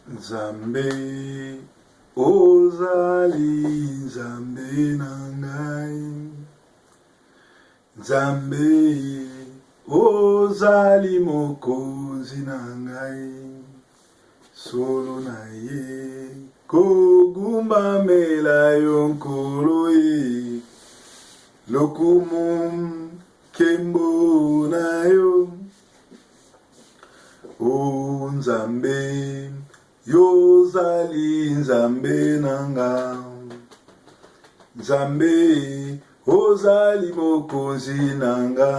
Nzambe ozali Nzambe na ngai Nzambe ozali mokonzi na ngai solo na ye kogumbamela yo nkolo ye lokumu nkembo na yo O Nzambe, y'ozali Nzambe na nga. Nzambe, ozali mokonzi na nga.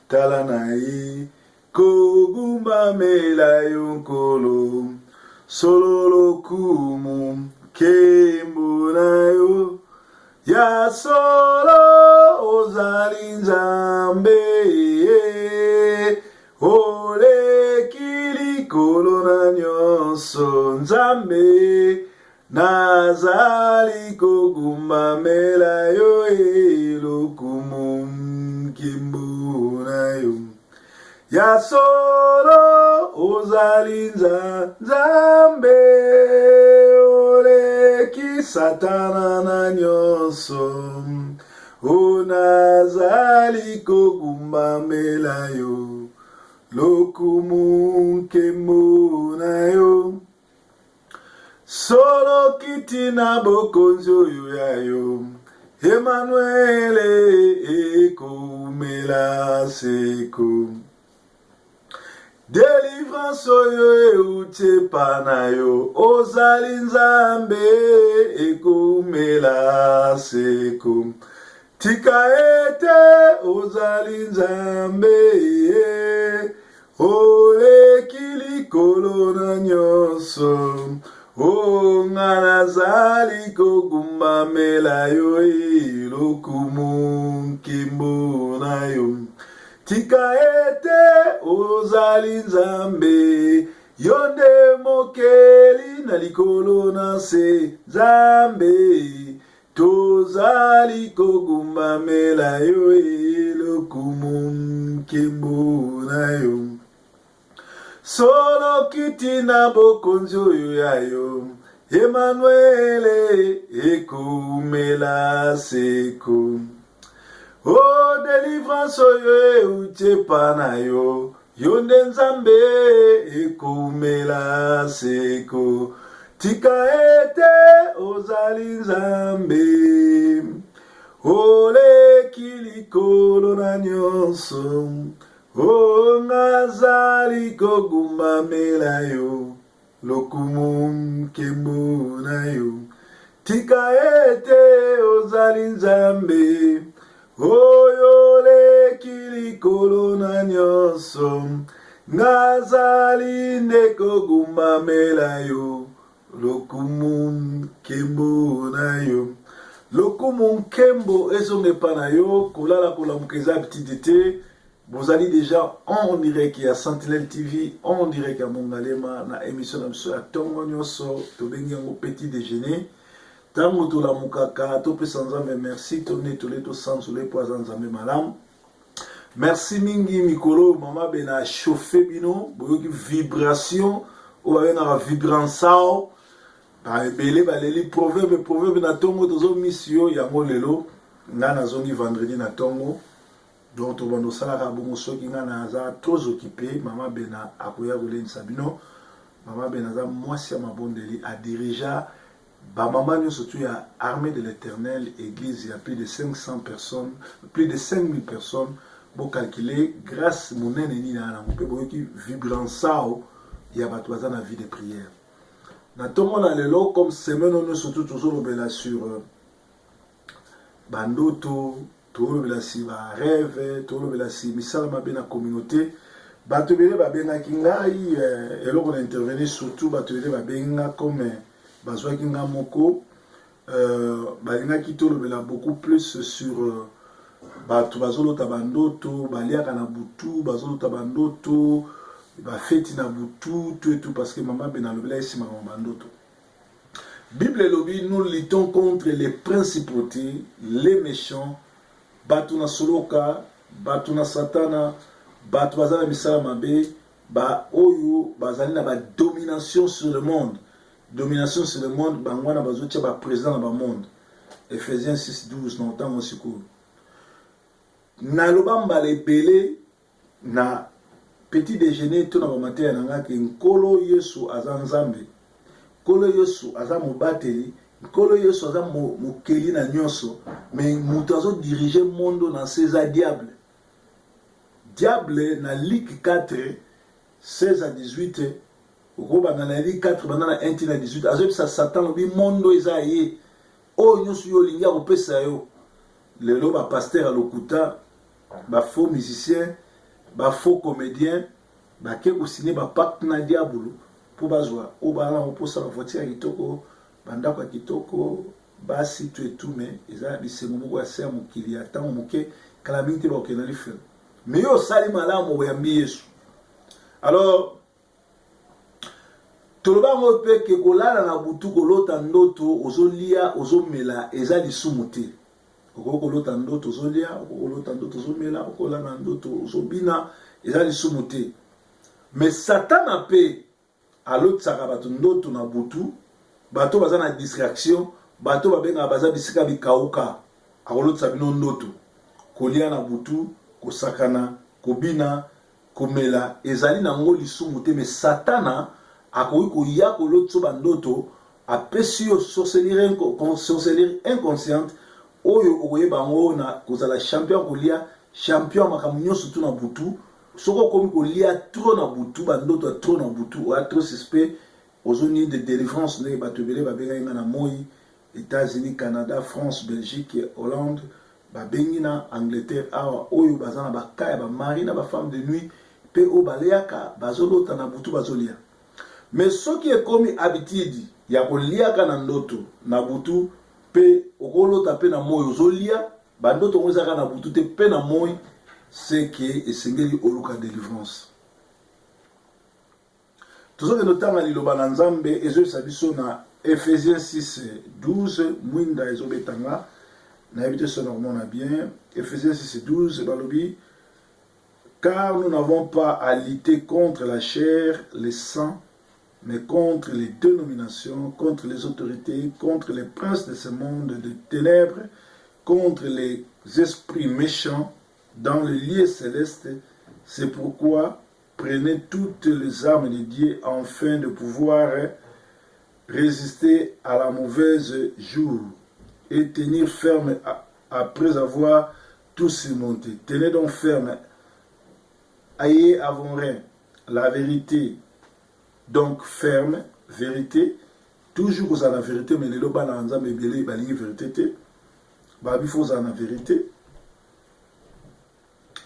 Tala na ye kogumbamela yo Nkolo. Solo lokumu, nkembo na yo. Ya solo ozali Nzambe, oleki likolo na nyonso. Nzambe, nazali kogumbamela yo, elokumu nkembo na yo. Ya solo ozali Nzambe, oleki Satana na nyonso. O nazali kogumbamela yo, lokumu nkembo na yo. Solo kiti na bokonzi oyo ya yo, Emanuele, ekoumela seko. Delivrance oyo euti epa na yo, ozali Nzambe, ekoumela seko. Tika ete ozali Nzambe, oleki likolo na nyonso. O nga nazali kogumbamela yo, lokumu nkembo na yo. Tika ete ozali Nzambe, yo nde mokeli na likolo na nse. Nzambe, tozali kogumbamela yo, lokumu nkembo na yo. Solo kiti na bokonzi oyo ya yo, Emanuele, ekoumela seko. O delivrance oyo euti epa na yo, yo nde Nzambe, ekoumela seko. Tika ete ozali Nzambe, oleki likolo na nyonso. O nazali kogumbamela yo, lokumu nkembo na yo. Tika ete ozali Nzambe, oyo oleki likolo na nyonso. Nazali nde kogumbamela yo, lokumu nkembo na yo. Lokumu nkembo ezonga epa na yo. Kolala kolamuka eza habitude te. Bozali deja en direct ya Sentinelle TV, en direct ya Mongalema na émission na biso ya tongo nyonso, tobengi yango petit déjeuner. Ntango tolamukaka, topesa Nzambe merci, tonetole, tosanzole mpo aza Nzambe malamu. Merci mingi. Mikolo oyo mama Bena chauffe bino, boyoki vibration oyo babengaka vibransao. Baebele baleli proverbe, proverbe na ntongo, tozomisi yo yango lelo. Ngai nazongi vendredi na ntongo, donc tobanda osalaka bongo. Soki ngai naza trop occupé, mama Bena akoya kolendisa bino. Mama Bena aza mwasi ya mabondeli, adirigea bamama nyonso tu ya Armée de l'Éternel, église ya plus de 500 personnes, plus de 5000 personnes. Bocalcule grâce monene nini aya nango. Mpe boyoki vibransao ya bato baza na vie de prière na ntongo na lelo. Comme semaine oyo nyonso tu tozolobela sur bandoto, tolobela si barêve, tolobela si misala mabe na communauté. Bato ebele babengaki ngai, eloko na intervenir surtout, bato ebele babengi nga comme bazwaki nga moko, balingaki tolobela beaucoup plus sur bato bazolota bandoto, baliaka na butu, bazolota bandoto, bafeti na butu, tout et tout, parce que mama Bena alobela ye makambo bandoto. Bible elobi: nous luttons contre les principautés, les méchants, bato na soloka, bato na Satana, bato baza na misala mabe. Ba oyo bazali na ba domination sur le monde. Domination sur le monde, bango wana bazotia ba président na ba monde. Ephésiens 6 12 na otango sikoyo. Naloba mbala ebele na petit déjeuner to na bamateya na ngai ke Nkolo Yesu aza Nzambe, Nkolo Yesu aza mobateli, Nkolo Yesu aza mokeli na nyonso, mais moto azo diriger monde na nse eza diable. Diable na Luc 4 16 à 18 okobanda na Luc 4 banda na 1 ti na 18 azoyebisa Satan lobi mondo eza ye oyo nyonso yo olingi akopesa yo. Lelo ba pasteur ya lokuta, ba faux musiciens, ba faux comédiens bake kosine ba pacte na diabolo mpo bazwa oyo baa nango mposa, ba voiture ya kitoko, bandako ya kitoko, basi tout et tout, mais eza bisengo moko ya se ya mokili ya ntango moke, kala mingi te bakokende na lifelo. Mais yo osali malamu, oyambi Yesu. Alors toloba yango mpe ke kolala na butu, kolota ndoto ozolia ozomela eza lisumu te. Okoki kolota ndoto ozolia, okoki kolota ndoto ozomela, okoki kolala na ndoto ozobina, eza lisumu te. Mais Satana mpe alotisaka bato ndoto na butu, bato baza na distraction, bato babengaka baza bisika bikauka, akolotisa bino ndoto. Kolia na butu, kosakana, kobina, komela ezali nango lisumu te, mais Satana akoki koya kolotisa bandoto, apesi yo sorcellerie, sorcellerie inconsciente oyo okoyeba yango na kozala champion kolia, champion makambo nyonso tu na butu. Soki okomi kolia trop na butu, bandoto ya trop na butu, oya trop suspect, ozoni de délivrance. Ndenge bato ebele babengaki nga na moi, États-Unis, Canada, France, Belgique, Hollande, babengi na Angleterre awa, oyo baza na baka ya bamari na bafemme de nuit mpe oyo baliaka, bazolota na butu bazolia. Mais soki ekomi habitude ya koliaka na ndoto na butu, mpe okolota mpe na moi ozolia, bandoto yango ezaka na butu te mpe na moi, c'est que esengeli oluka délivrance. Tozokende otanga liloba na Nzambe, ezoyebisa biso na Ephésiens 6 12. Mwinda ezobetanga, nayebi te so na komona bien. Ephésiens 6 12 balobi: car nous n'avons pas à lutter contre la chair, le sang, mais contre les dénominations, contre les autorités, contre les princes de ce monde de ténèbres, contre les esprits méchants dans le lieu céleste. C'est pourquoi prenez toutes les armes de Dieu afin de pouvoir résister à la mauvaise jour et tenir ferme après avoir tout surmonté. Tenez donc ferme, ayez à vos reins la vérité, donc ferme, vérité, toujours kozala na vérité. Mais lelo bana ya Nzambe ebele balingi vérité te, balobi faut ozala na vérité.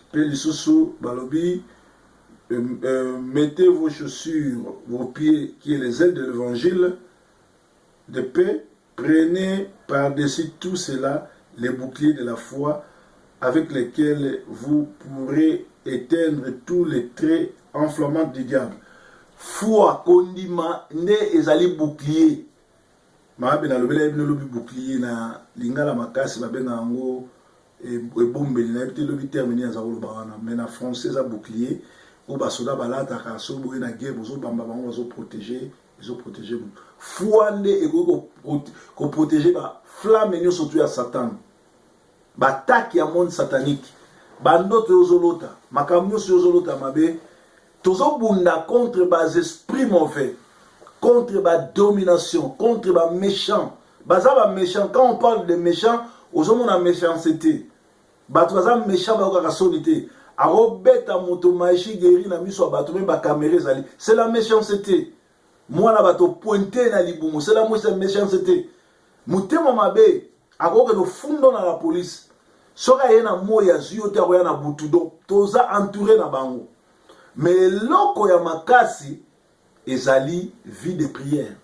Mpe lisusu balobi mettez vos chaussures, vos pieds, qui est les ailes de l'évangile de paix. Prenez par-dessus tout cela les boucliers de la foi avec lesquels vous pourrez éteindre tous les traits enflammants du diable. Foi, kondima nde ezali bouclier. Mabe nalobela ye bino lobi, bouclier na lingala makasi babenga yango ebombeli, nayebi te lobi terme nini aza koloba wana, mais na français eza bouclier oyo basoda balataka. Soki boye na guerre, bozobamba bango, bazoprotéger, ezoprotéger moto. Foi nde ekoki koprotéger baflamme nyonso tu ya Satan, baattaque ya monde satanique, bandoto oyo ozolota, makambo nyonso oyo ozolota mabe. Tozobunda contre baesprit mauvais, contre badomination, contre baméchant. Baza baméchant. Quand on parle de méchant, ozomona méchanceté. Bato baza méchant, bayokaka soni te, akobeta moto magie guéri na miso ya bato, me bacaméra ezali, c'est la méchanceté. Mwana bato pointe na libumu, c'est la méchanceté. Motema mabe, akokende ofundo na la police. Soki aye na moi, azwi yo te, akoya na butu. Donc toza entouré na bango, mais eloko ya makasi ezali vie de prière.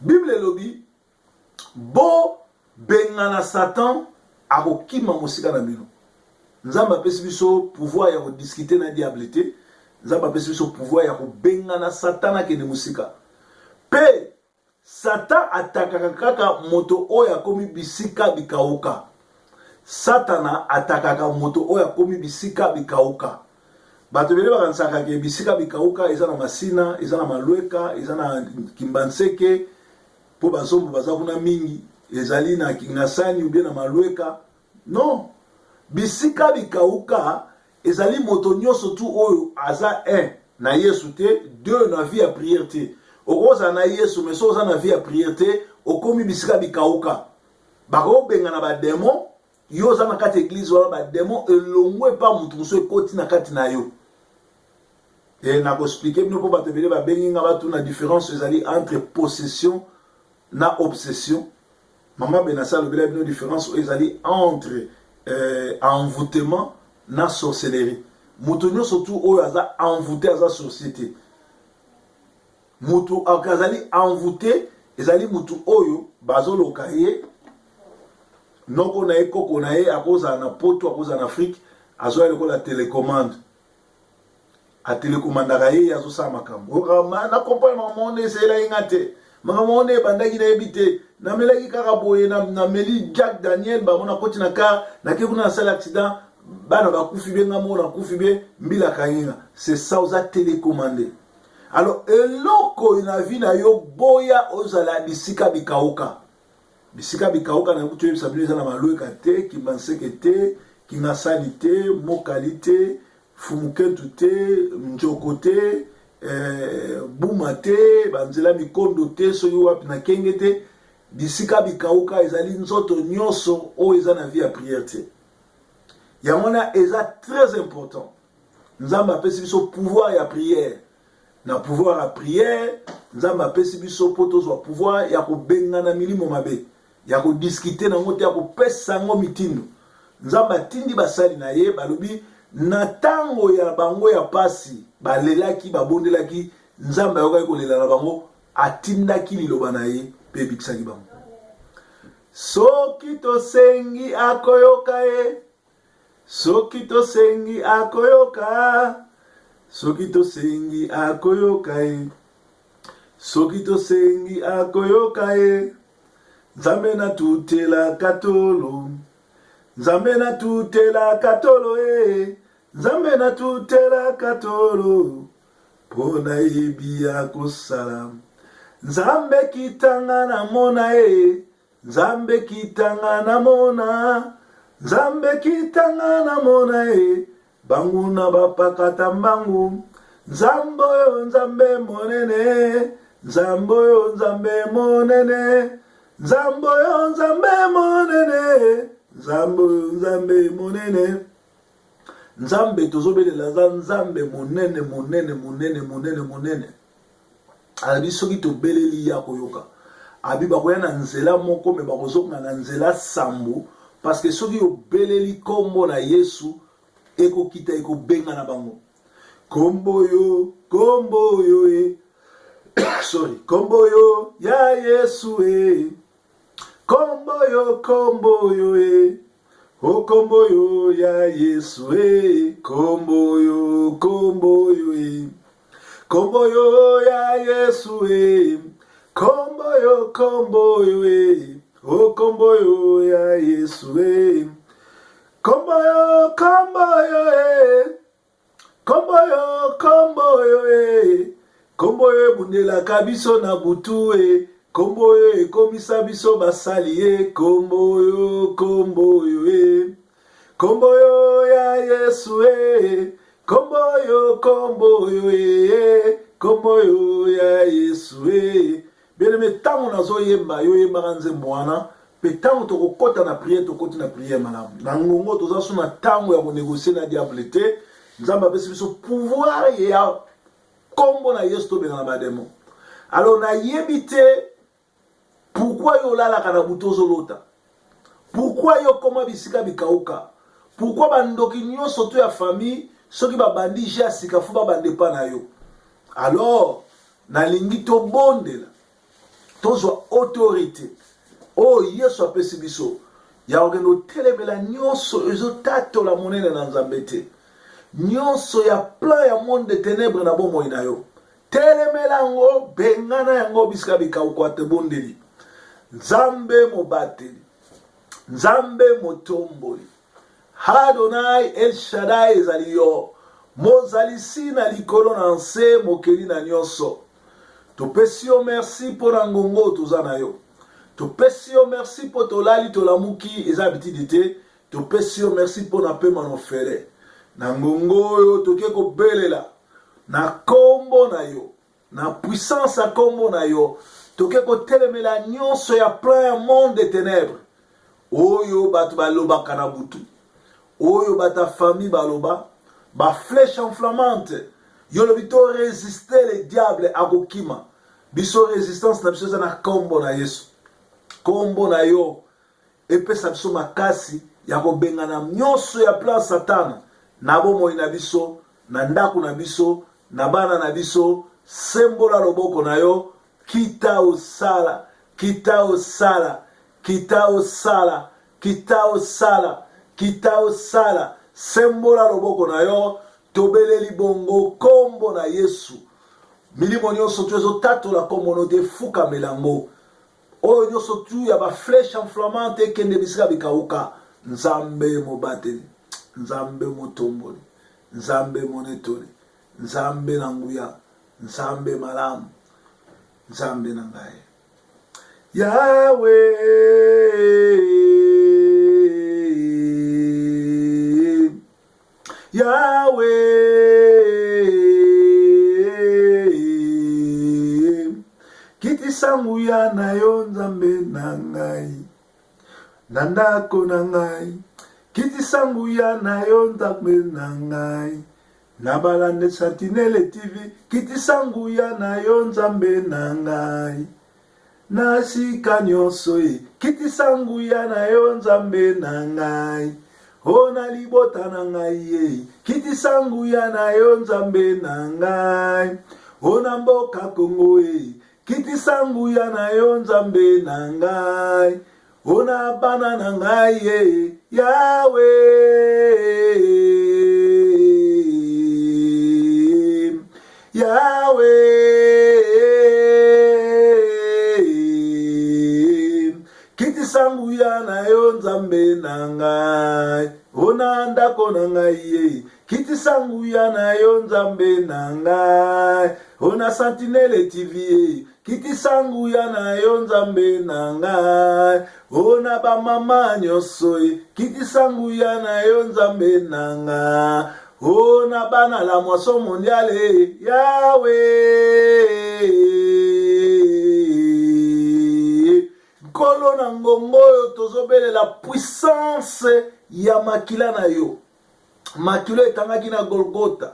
Bible elobi bobengana Satan, akokima mosika na bino. Nzambe apesi biso pouvoir ya kodiscuter na diable te. Nzambe apesi biso pouvoir ya kobengana Satan akende mosika. Mpe Satan atakaka kaka moto oyo akomi bisika bikauka. Satana atakaka moto oyo akomi bisika bikauka. Bato ebele bakanisaka ke bisika bikauka eza na Masina, eza na Malueka, eza na Kimbanseke, mpo bazombo baza kuna mingi, ezali na Kingasani ou bien na Malueka. Non, bisika bikauka ezali moto nyonso tu oyo aza un na Yesu te, deux na vie ya prière te. Okozala na Yesu mais soki oza na vie ya prière te, okomi bisika bikauka. Bakobengana ba demon, yo oza na kati ya eglise wana, ba demon elongwe epa moto mosusu ekoti na kati na yo. E nakoexplike bino mpo bato ebele babengi nga batuna différence ezali entre possession na obsession. Mama Benassa alobela bino différence oyo ezali entre envoûtement na sorcellerie. Moto nyonso tu oyo aza envoûté aza sorcier te. Moto azali envoûté ezali moto oyo bazoloka ye, noko na ye, koko na ye, akozala na poto, akozala na Afrique, azoya lokola télécommande, atelekomandaka ye, ye azosala makambo. Na comprendre makambo wana eselaki nga te, makambo wana ebandaki nayebi te, namelaki kaka boye, nameli Jack Daniel, bango nakoti na car, nake kuna, nasali accident, bana bakufi be, nga moko nakufi be, mbila akangi nga. C'est ça, oza télécommandé. Alors eloko na vie na yo, boya ozala bisika bikauka. Bisika bikauka na kutu oyebisa bino eza na Malweka te, Kimbanseke te, Kingasani te, Mokali te, Fumukentu te, Njoko te, Buma te, banzela mikondo te, soki wapi na Kenge te. Bisika bikauka ezali nzoto nyonso oyo eza na vie ya prière te. Yango wana eza très important. Nzambe apesi biso pouvoir ya prière. Na pouvoir ya prière, Nzambe apesi biso mpo tozwa pouvoir ya kobengana milimo mabe, ya kodiskite nango te, ya kopesa yango mitindo. Nzambe atindi basali na ye, balobi na ntango ya bango ya pasi, balelaki, babondelaki, Nzambe ayokaki kolela na bango, atindaki liloba na ye mpe ebikisaki bango. Soki tosengi akoyoka ye, soki tosengi akoyoka, soki tosengi akoyoka ye, soki tosengi akoyoka ye. Nzambe natutelaka tolo, Nzambe natutelaka tolo e, Nzambe natutelaka tolo, mpo nayebi ya kosala. Nzambe kitanga namona e, Nzambe kitanga namona, Nzambe kitanga namona e, banguna bapakata mbangu. Nzambe oyo Nzambe monene, Nzambe oyo Nzambe monene, Nzambe oyo Nzambe monene, Nzambe oyo Nzambe monene. Nzambe tozobelela aza Nzambe monene, monene, monene, monene, monene. Alobi soki tobeleli ye akoyoka. Abi bakoya na nzela moko me bakozonga na nzela sambo, parce que soki obeleli kombo na Yesu ekokita, ekobenga na bango. Kombo yo, kombo yo e, sorry, kombo yo ya Yesu e, kombo yo, kombo yo e, o kombo yo ya Yesu e, kombo yo, kombo yo e, kombo yo ya Yesu e, kombo yo, kombo yo e, o kombo yo ya Yesu e, kombo yo, kombo yo e, kombo yo, kombo yo e, kombo yo ebundelaka biso na butu e, kombo yo ekomisa biso basali e, kombo yo, kombo yo e, kombo yo ya Yesu e, kombo yo, kombo yo e, kombo yo ya Yesu e. Bien-aimé, ntango nazoyemba, yo oyembaka nzembo wana, mpe ntango tokokɔta na prière, tokoti na prière malamu na ngongo. Toza so na ntango ya konégocie na diable te. Nzambe apesi biso pouvoir ya kombo na Yesu, tobengana bademo. Alors nayebi te pourquoi yo olalaka na butu ozolota, pourquoi yo koma bisika bikauka, pourquoi bandoki nyonso to ya famille soki babandi je ya sika fo babanda epa na yo. Alors nalingi tobondela, tozwa autorité oyo Yesu apesi biso ya kokende kotelemela nyonso ezotatola monene na Nzambe te, nyonso ya plan ya monde de ténèbre na bomoi na yo. Telemela yango, bengana yango bisika bikauka. Tobondeli. Nzambe mobateli, Nzambe motomboli, Adonai El Shaddai, ezali yo. Mozalisi na likolo na nse, mokeli na nyonso. Topesi yo merci mpo na ngongo oyo toza na yo. Topesi yo merci mpo tolali tolamuki, eza habitude te. Topesi yo merci mpo na pema na ofele. Na ngongo oyo toke kobelela na kombo na yo, na puissance ya kombo na yo, toke kotelemela nyonso ya plan ya monde de ténèbres oyo bato balobaka na butu, oyo bato ya famille baloba, ba flèche enflammante. Yo lobi to résister le diable akokima. Biso résistance na biso eza na kombo na Yesu. Kombo na yo epesa biso makasi ya kobengana nyonso ya plan Satana na bomoi na biso, na ndako na biso, na bana na biso. Sembola loboko na yo, kita osala, kita osala, kita osala, kita osala, kita osala. Sembola loboko na yo, tobeleli bongo kombo na Yesu. Milimo nyonso tu ezotatola kombo no te, efukamela yango. Oyo nyonso tu ya ba flèche enflammante ekende bisika bikauka. Nzambe mobateli, Nzambe motomboli, Nzambe monetoli, Nzambe na nguya, Nzambe malamu, Nzambe na ngai. Yahweh, Yahweh, kitisa nguya na yo Nzambe na ngai na ndako na ngai, kitisa nguya na yo Nzambe na ngai na balande Sentinelle TV, kitisa nguya na yo Nzambe na ngai na sika nyonso e, kitisa nguya na yo Nzambe na ngai o na libota na ngai e, kitisa nguya na yo Nzambe na ngai o na mboka Kongo e, kitisa nguya na yo Nzambe na ngai o na bana na ngai e, Yawe. Yawe, kitisa nguya na yo Nzambe na ngai o na ndako na ngai ye, kitisa nguya na yo Nzambe na ngai o na Sentinelle TV ye, kitisa nguya na yo Nzambe na ngai o na bamama nyonso ye, kitisa nguya na yo Nzambe na ngai o na bana la moisson mondiale Yawe. Nkolo na ngongo oyo tozobelela puissance ya makila na yo, makila etangaki na Golgota,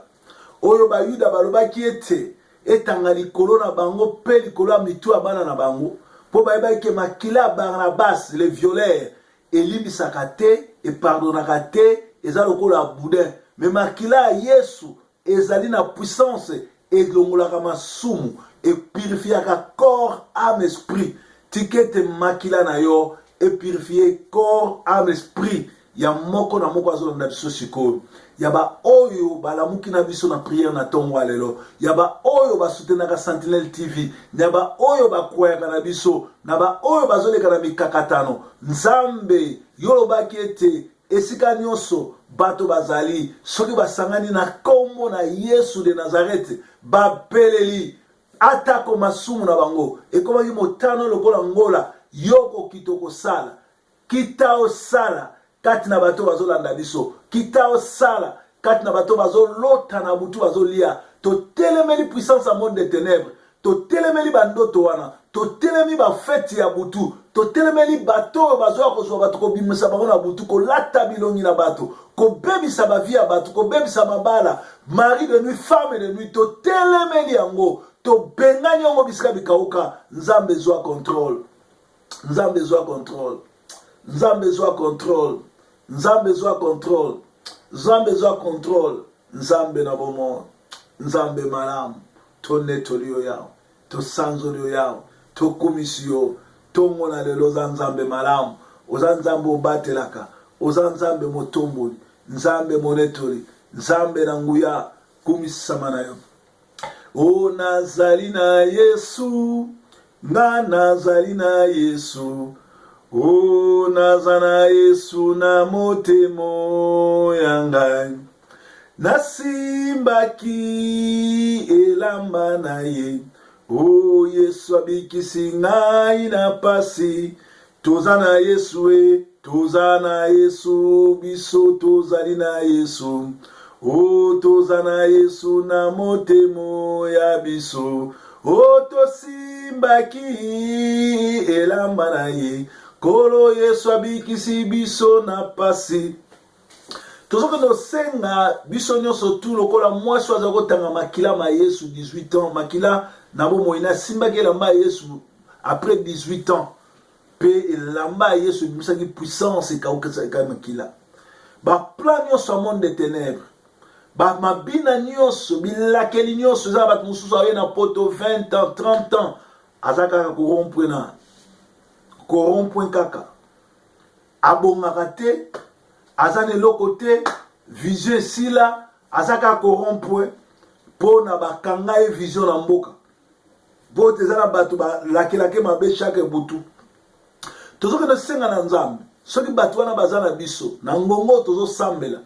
oyo Bayuda balobaki ete etanga likolo na bango mpe likolo ya mitu ya bana na bango, mpo bayebaki ke makila ya Barnabas le violeur elimbisaka te, epardonaka te, eza lokola boudin. Me makila ya Yesu ezali na puissance, elongolaka masumu, epurifiaka corps, âme, esprit. Tika ete makila na yo epurifie corps, âme, esprit ya moko na moko azolanda biso sikoyo, ya baoyo balamuki na biso na priere na ntongo ya lelo, ya baoyo basutenaka Sentinelle TV, ya baoyo bakwayaka na biso, na baoyo bazoleka na mikakatano. Nzambe, yo olobaki ete esika nyonso bato bazali, soki basangani na nkombo na Yesu de Nazareth, babeleli atako masumu na bango ekomaki motano lokola ngola, yo okokita okosala. Kita osala kati na bato bazolanda biso, kita osala kati na bato bazolota na butu bazolia. Totelemeli puissance ya monde de ténèbres, totelemeli bandoto wana, totelemi bafeti ya butu, totelemeli bato oyo bazoya kozwa bato, kobimisa bango na butu, kolata bilongi na bato, kobebisa bavi ya bato, kobebisa mabala, mari de nuit, femme de nuit. Totelemeli yango, tobengani yango bisika bikauka. Nzambe zwa contrôle, Nzambe zwa contrôle, Nzambe zwa contrôle, Nzambe zwa contrôle, Nzambe zwa contrôle. Nzambe na bomoi, Nzambe malamu, tonetoli yo Yawe, tosanzoli yo Yawe, tokumisi yo tongo na lelo. Oza Nzambe malamu, oza Nzambe obatelaka, oza Nzambe motomboli, Nzambe monetoli, Nzambe na nguya, kumisama na yo. O nazali na Yesu, nga nazali na Yesu, o naza na Yesu na motemo ya ngai. Nasimbaki elamba na ye. O Yesu abikisi ngai na pasi. Toza na Yesu e, toza na Yesu, biso tozali na Yesu. O toza na Yesu na motemo ya biso. O tosimbaki elamba na ye. Nkolo Yesu abikisi biso na pasi. Tozokende kosenga biso nyonso tu lokola mwasi oyo aza kotanga makila ma Yesu 18 ans, makila na bomoi na asimbaki elamba ya Yesu après 18 ans mpe elamba ya Yesu ebimisaki puissance ekaukisaka makila. Baplan nyonso ya monde de ténèbres, bamabina nyonso, bilakeli nyonso, eza na bato mosusu aye na poto 20 ans, 30 ans, aza kaka korompre na korompre kaka abongaka te, aza na eloko te, vision esila, aza kaka korompre mpo na bakanga ye vision na mboka mpo ete eza na bato balakelake mabe chaque butu. Tozokende senga na Nzambe soki bato wana baza na biso na ngongo tozosambela,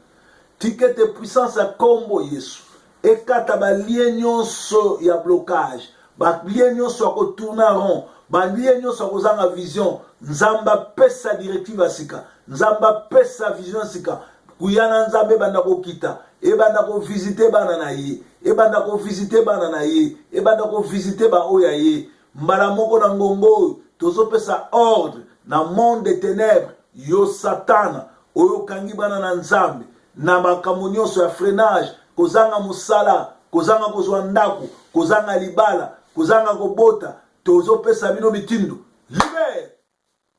tika ete puissance ya kombo Yesu ekata balien nyonso ya blocage, balien nyonso ya kotourna rond, balien nyonso ya kozanga vision. Nzambe apesa directive ya sika, Nzambe apesa vision ya sika. Kuya na Nzambe ebanda kokita, ebanda kovisite bana na ye, ebanda kovisite bana na ye, ebanda kovisite baoyo ya ye. Mbala moko na ngongo oyo tozopesa ordre na monde de ténèbres, yo Satana oyo okangi bana na Nzambe na makambo nyonso ya freinage, kozanga mosala, kozanga kozwa ndako, kozanga libala, kozanga kobota, tozopesa bino mitindo, libere,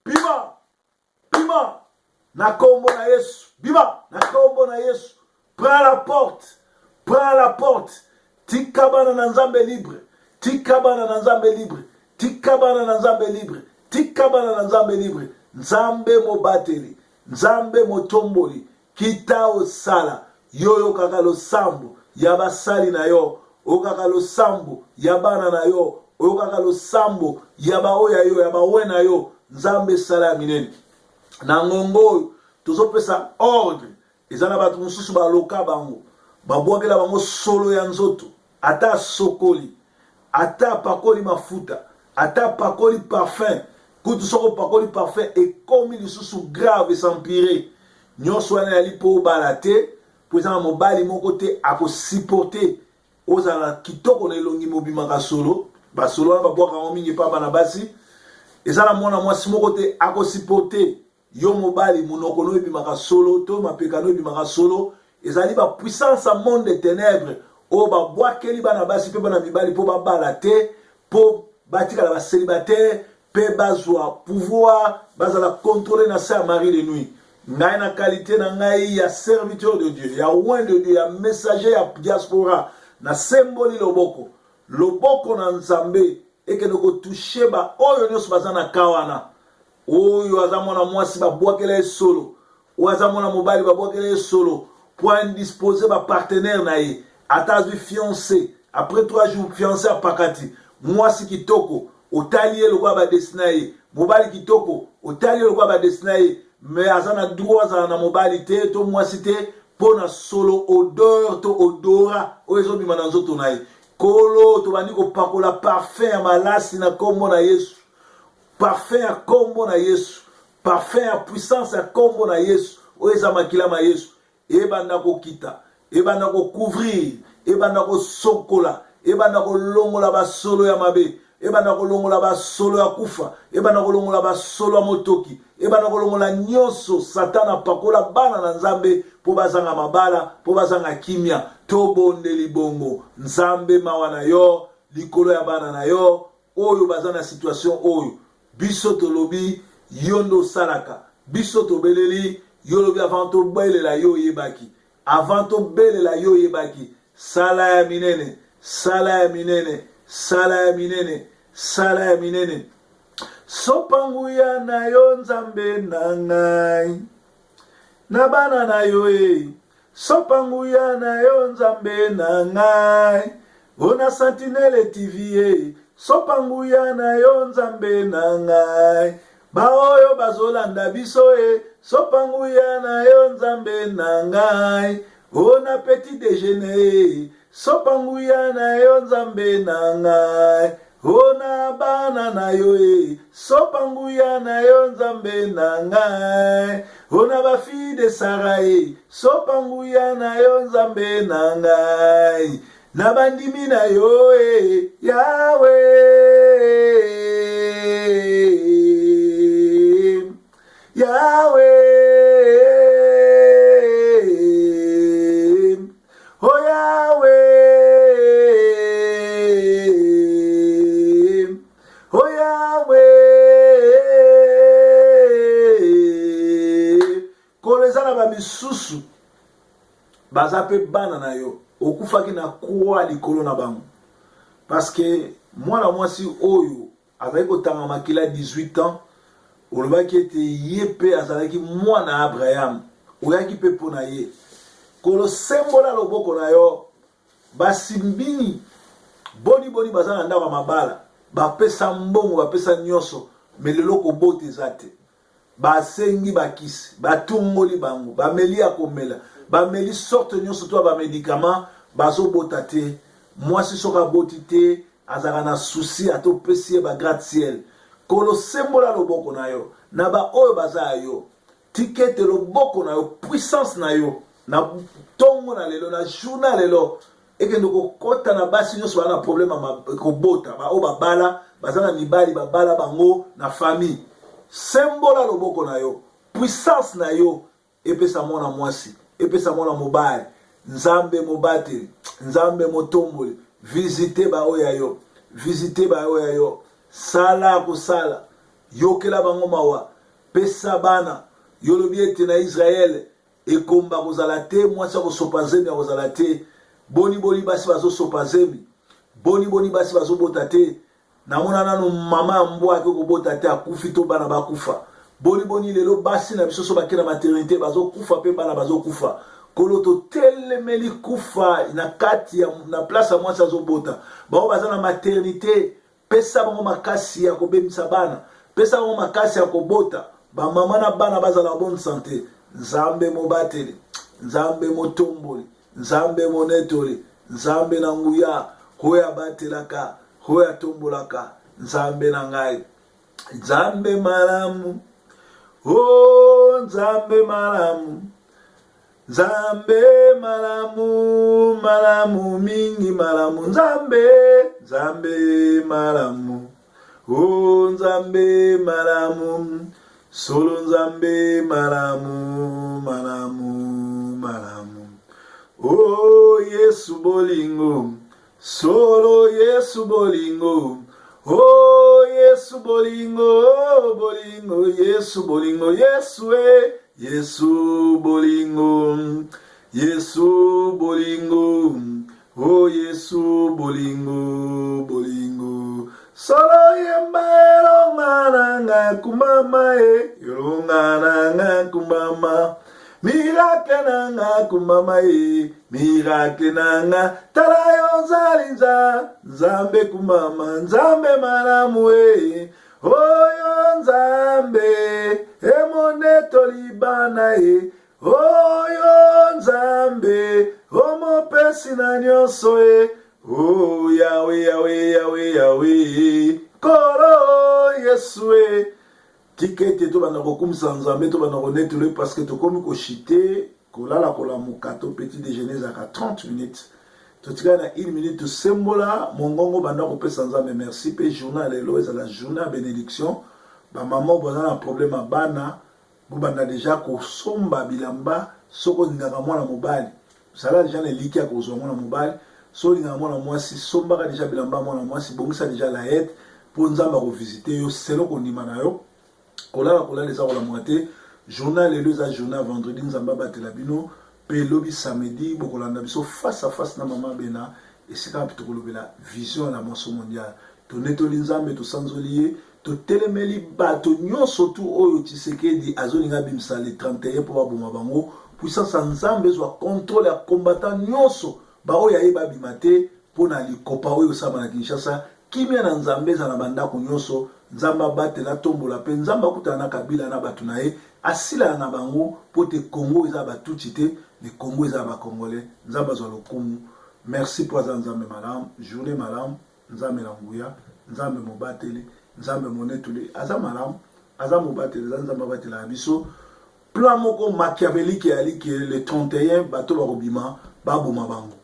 bima, bima na kombo na Yesu, bima na kombo na Yesu. Prends la porte, prends la porte. Tika bana na Nzambe libre, tika bana na Nzambe libre, tika bana na Nzambe libre, tika bana na Nzambe libre. Nzambe mobateli, Nzambe motomboli, kita osala. Yo oyokaka losambo ya basali na yo, oyokaka losambo ya bana na yo, oyokaka losambo ya baoyo ya yo, ya bawe na yo. Nzambe sala ya minene. Na ngongo oyo tozopesa ordre, eza na bato mosusu baloka bango, babwakela bango solo ya nzoto, ata asokoli, ata apakoli mafuta, ata apakoli parfum, kutu soki opakoli parfum ekomi lisusu grave, esempire. Nyonso wana ezali mpo obala te, mpo eza na mobali moko te akosupporte ozala kitoko na elongi mobimaka solo. Basolo wana babwaka yango mingi epa bana basi. Eza na mwana mwasi moko te akosupporte yo mobali monoko no ebimaka solo to mapeka no ebimaka solo. Ezali ba puissance ya monde de ténèbres oyo babwakeli bana basi mpe bana mibali mpo babala te, mpo batikala ba célibataire mpe bazwa pouvoir, bazala contrôle na se ya mari de nuit. Ngai na qualité na ngai ya serviteur de Dieu, ya oint de Dieu, ya messager ya diaspora, nasemboli loboko, loboko na Nzambe ekende kotouche ba oyo nyonso baza na ka wana. Oyo aza mwana mwasi babwakela ye solo, oyo aza mwana mobali babwakela ye solo po indispose ba partenaire na ye. Ata azwi fiancé, après 3 jours fiancé apakati, mwasi kitoko otali ye lokola badesina ye, mobali kitoko otali ye lokola badesina ye, mais aza na droit azala na mobali te to mwasi te mpo na solo odeur to odora oyo ezobima na nzoto na ye. Kolo, tobandi kopakola parfum ya malasi na kombo na Yesu, parfum ya kombo na Yesu, parfum ya puissance ya kombo na Yesu oyo eza makila ma Yesu, ebanda kokita, ebanda kocouvrir, ebanda kosokola, ebanda kolongola basolo ya mabe, ebanda kolongola basolo ya kufa, ebanda kolongola basolo ya motoki, ebanda kolongola nyonso Satana apakola bana na Nzambe mpo bazanga mabala, mpo bazanga kimia. Tobondeli bongo, Nzambe, mawa na yo likolo ya bana na yo oyo baza na situation oyo. Biso tolobi yo nde osalaka, biso tobeleli yo, olobi avant tobelela yo oyebaki, avant tobelela yo oyebaki. Sala ya minene, sala ya minene, sala ya minene, sala ya minene. Sopa nguya na yo Nzambe na ngai, na bana na yo e. Sopa nguya na yo Nzambe na ngai, o na Sentinelle TV e. Sopa nguya na yo Nzambe na ngai, baoyo bazolanda biso e. Sopa nguya na yo Nzambe na ngai. O na petit dejeuner, sopa nguya na yo Nzambe na ngai. O na bana na yo e, sopa nguya na yo Nzambe na ngai. O na ba fille de Sarah e, sopa nguya na yo Nzambe na ngai. Na bandimi na yo e, Yahweh. Yahweh, oh Yahweh, oh Yahweh. Kolo eza na bamisusu baza mpe bana na yo okufaki na croix likolo na bango parce que mwana mwasi oyo Azalaki kotanga makila 18 ans, olobaki ete ye mpe azalaki mwana ya Abraham, oyaki mpe mpo na ye. Kolo, sembola loboko na yo, basi mingi boni boni baza na ndako ya mabala, bapesa mbongo, bapesa nyonso, me lelo kobota eza te. Basengi bakisi, batungoli bango, bameli ya komela, bameli sorte nyonso to ya bamedikama, bazobota te. Mwasi soki aboti te azalaka na souci, ata opesi ye ba gratte ciel. Kolo, sembola loboko na yo na baoyo baza ya yo. Tika ete loboko na yo, puissance na yo na ntongo na lelo, na journée ya lelo, ekende kokota na basi nyonso baza na problème ya kobota, baoyo babala baza na mibali babala bango na famille. Sembola loboko na yo, puissance na yo epesa mwana mwasi, epesa mwana mobali. Nzambe mobateli, Nzambe motomboli, visite baoyo ya yo, visite baoyo ya yo, sala kosala, yokela bango mawa, pesa bana. Yo lobi ete na Israele Ekomba akozala te, mwasi akosopa zemi akozala te. Boni boni basi bazosopa zemi, boni boni basi bazobota te. Namona nanu mama ya mbwa ake kobota te, akufi to bana bakufa. Boni boni lelo basi na biso so bake na maternite bazokufa mpe bana bazokufa. Kolo totelemeli kufa na kati ya na place ya mwasi azobota. Bango baza na maternite Pesa bango makasi ya kobemisa bana, pesa bango makasi ya kobota, ba mama na bana bazala bonne sante. Nzambe mobateli, Nzambe motomboli, Nzambe monetoli, Nzambe na nguya, oyo abatelaka, oyo atombolaka, Nzambe na ngai, Nzambe malamu, oh Nzambe malamu. Nzambe malamu, malamu mingi malamu Nzambe, Nzambe malamu. Oh Nzambe malamu, solo Nzambe malamu, malamu, malamu. Oh Yesu bolingo, solo Yesu bolingo. Oh Yesu bolingo, bolingo, Yesu bolingo, Yesu eh. Yesu bolingo, Yesu bolingo, oh Yesu bolingo, bolingo. Solo yemba elonga na nga kumama e, elonga na nga kumama. Miracle na nga kumama e, miracle na nga. Tala yo nzali nza, Nzambe kumama, Nzambe malamu e. Oyo Nzambe emonetoli bana ye, oyo Nzambe omopesi na nyonso ye. O Yawe, Yawe, Yawe, Yawe, Nkolo Yesu e. Tika ete tobanda kokumisa Nzambe, tobanda konetola ye parce que tokomi koshite Kolala kolamuka to petit dejeuner ezalaka 30 minutes. Totikali na une minute tosembola mongongo banda kopesa Nzambe merci pe journée ya lelo ezala journée ya benediction. Ba maman boza na problème ya bana bobanda deja kosomba bilamba soki olingaka mwana mobali zala deja na eliki ya kozwa mwana mobali soki olingaka mwana mwasi sombaka deja bilamba ya mwana mwasi bongisa deja layete mpo Nzambe akovisite yo selo kondima na yo. Kolala kolala eza kolamuka te. Journée ya lelo eza journée ya vendredi, Nzambe abatela bino pe lobi samedi bokolanda biso face à face na mama Bena esika wapi tokolobela vision ya la moisson mondiale. Tonetoli Nzambe, tosanzoli ye, totelemeli bato nyonso tu oyo Tshisekedi azolinga abimisa le 31 mpo baboma bango. Puissance ya Nzambe ezwa contrôle ya combattant nyonso baoyo aye babima te mpo na likopa oyo esalama na Kinshasa. Kimia na Nzambe ezala na ba ndako nionso, Nzambe abatela, atombola pe Nzambe akutana na Kabila na batu na ye, asilana na bango po te Congo eza ya ba Tutsi te. Mais Congo eza ya bacongolais. Nzambe azwa lokumu. Merci mpo aza Nzambe malamu. Journée malamu. Nzambe na nguya, Nzambe mobateli, Nzambe monetoli, aza malamu, aza mobateli, aza Nzambe abatelaka biso. Plan moko machiavélique eyali ke le 31 bato bakobima, baboma bango.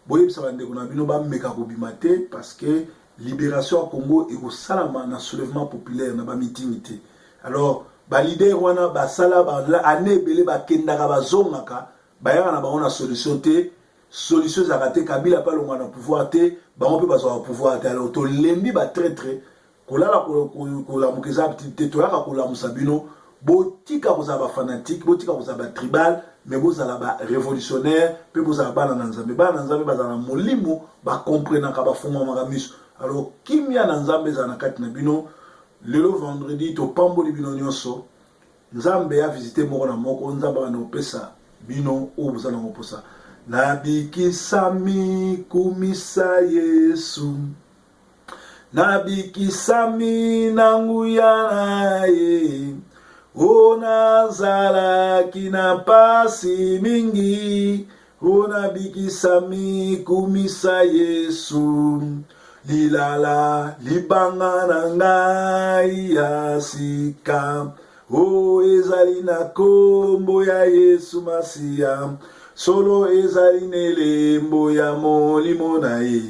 Boyebisa bandeko na bino bameka kobima te, parce que libération ya Congo ekosalama na soulèvement populaire, na bameeting te. Alors baleader wana basala ane ebele, bakendaka, bazongaka, bayaka na bango na solution te. Solution ezalaka te. Kabila mpe alongwa na pouvoir te, bango mpe bazwaka pouvoir te. Alors tolembi batraître. Kolala kolamuka eza te. Toyaka kolamusa bino. Botika kozala bafanatique, botika kozala batribal, mais bozala barévolutionnaire mpe bozala bana na Nzambe. Bana na Nzambe bazala na molimo, bakomprenaka, bafungwamaka miso. Alors kimia na Nzambe ezala na kati na bino. Lelo vendredi, topamboli bino nyonso. Nzambe avisite moko na moko. Nzambe abanda kopesa bino oyo boza nango mposa. Nabikisami, kumisa Yesu. Nabikisami na nguya na ye. O nazalaki na pasi mingi, o nabikisami, kumisa Yesu. Lilala libanga na ngai ya sika, o ezali na kombo ya Yesu Masiya. Solo ezali na elembo ya molimo na ye.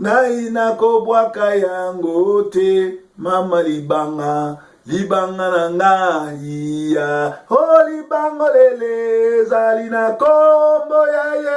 Ngai nakobwaka yango te. Mama, libanga, libanga na ngai ya o libanga lele ezali na kombo ya ye.